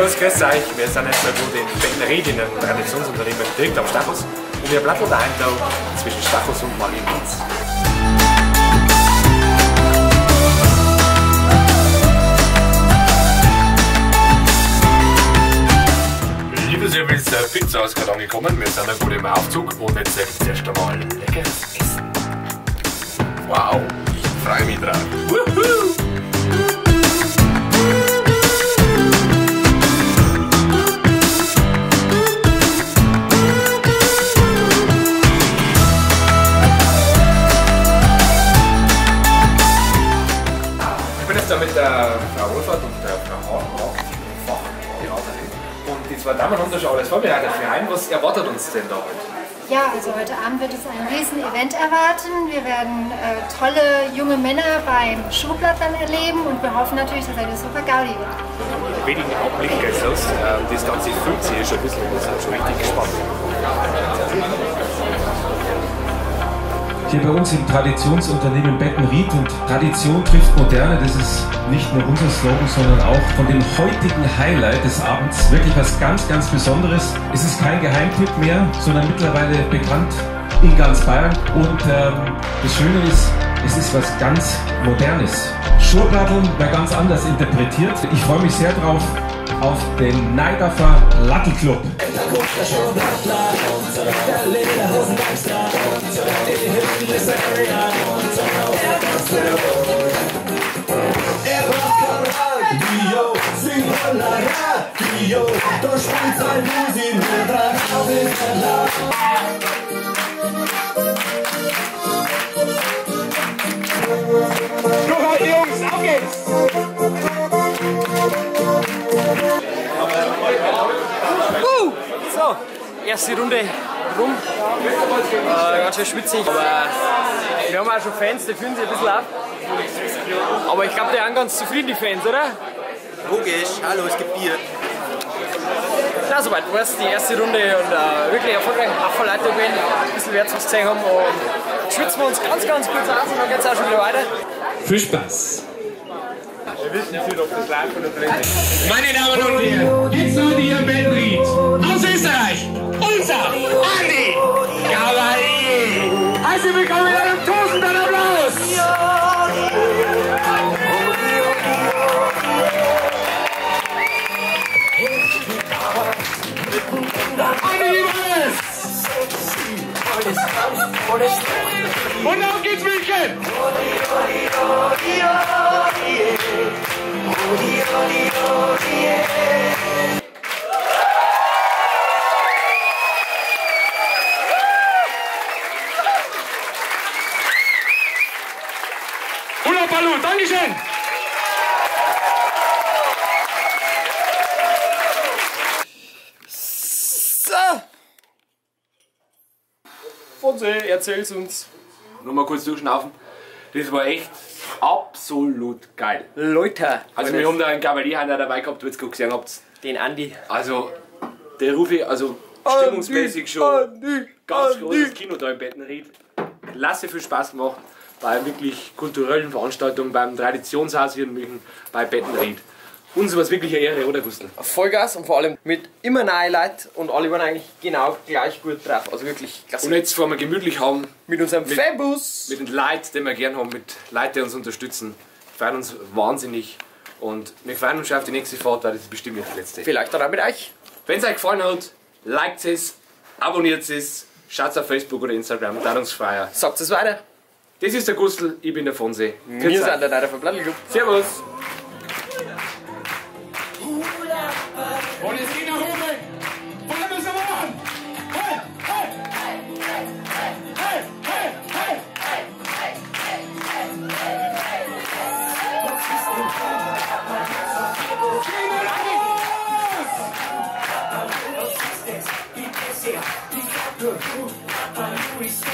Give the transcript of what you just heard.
Servus, grüß euch. Wir sind jetzt da gut in Bettenried, in einem Traditionsunternehmen direkt am Stachus. Und wir platteln daheim da zwischen Stachus und Marienplatz. Liebe Service, Pizza ist gerade angekommen. Wir sind da gut im Aufzug und jetzt gibt es erst einmal leckeres Essen. Wow, ich freue mich drauf. Wuhu! Ich bin jetzt da mit der Frau Wohlfahrt und der Frau Hahn, Marketing- und Fachberaterin. Und die zwei Damen haben da schon alles vorbereitet für heim. Was erwartet uns denn da heute? Ja, also heute Abend wird es ein riesen Event erwarten. Wir werden tolle junge Männer beim Schuhplattlern erleben und wir hoffen natürlich, dass eine super Gaudi wird. In wenigen Augenblicken geht's los. Das Ganze füllt sich schon ein bisschen und wir sind schon richtig gespannt. Hier bei uns im Traditionsunternehmen Bettenried, und Tradition trifft Moderne, das ist nicht nur unser Slogan, sondern auch von dem heutigen Highlight des Abends wirklich was ganz, ganz Besonderes. Es ist kein Geheimtipp mehr, sondern mittlerweile bekannt in ganz Bayern. Und das Schöne ist, es ist was ganz Modernes. Schuhplatteln war ganz anders interpretiert. Ich freue mich sehr drauf auf den Neidorfer Lattelclub. Jungs, auf geht's! So, erste Runde rum. Ganz schön schwitzig, aber wir haben auch schon Fans, die fühlen sich ein bisschen auf. Aber ich glaube, die sind ganz zufrieden, die Fans, oder? Logisch, hallo, es gibt Bier. Na, soweit war es die erste Runde und wirklich erfolgreich. Auch Leute gewesen, ein bisschen wert, was gesehen haben. Und schwitzen wir uns ganz, ganz kurz aus und dann geht es auch schon wieder weiter. Viel Spaß! Wir wissen nicht, ob das live oder drin ist. Meine Damen und Herren, jetzt heute hier in Bettenried, aus Österreich, unser Andi Cavalier. Herzlich willkommen mit einem tosenden Applaus! Andi, alles! Und auf geht's, München! Hula Balu, Dankeschön! So! Fonse, erzähl's uns. Nur mal kurz durchschnaufen. Das war echt absolut geil. Leute. Also wir haben da einen Cavalier dabei gehabt, wie ihr es gesehen habt. Den Andi. Also, der rufe ich, also stimmungsmäßig schon Andi, ganz Andi. Großes Kino da im Bettenried. Klasse, viel Spaß gemacht bei wirklich kulturellen Veranstaltungen, beim Traditionshaus hier in München, bei Bettenried. Uns war es wirklich eine Ehre, oder Gustl? Vollgas und vor allem mit immer neuen Leuten und alle waren eigentlich genau gleich gut drauf. Also wirklich klasse. Und jetzt fahren wir gemütlich heim. Mit unserem Fanbus. Mit den Leuten, die wir gern haben, mit Leuten, die uns unterstützen. Wir freuen uns wahnsinnig und wir freuen uns schon auf die nächste Fahrt, weil das ist bestimmt nicht die letzte. Vielleicht dann auch mit euch. Wenn es euch gefallen hat, liked es, abonniert es, schaut auf Facebook oder Instagram, da uns feiern. Sagt es weiter. Das ist der Gustl, ich bin der Fonse. Wir sind der Neidorfer Plattelclub. Servus! Und es geht nach oben! Wollen wir es nochmal machen? Hey, hey! Hey, hey, hey! Gehen wir los!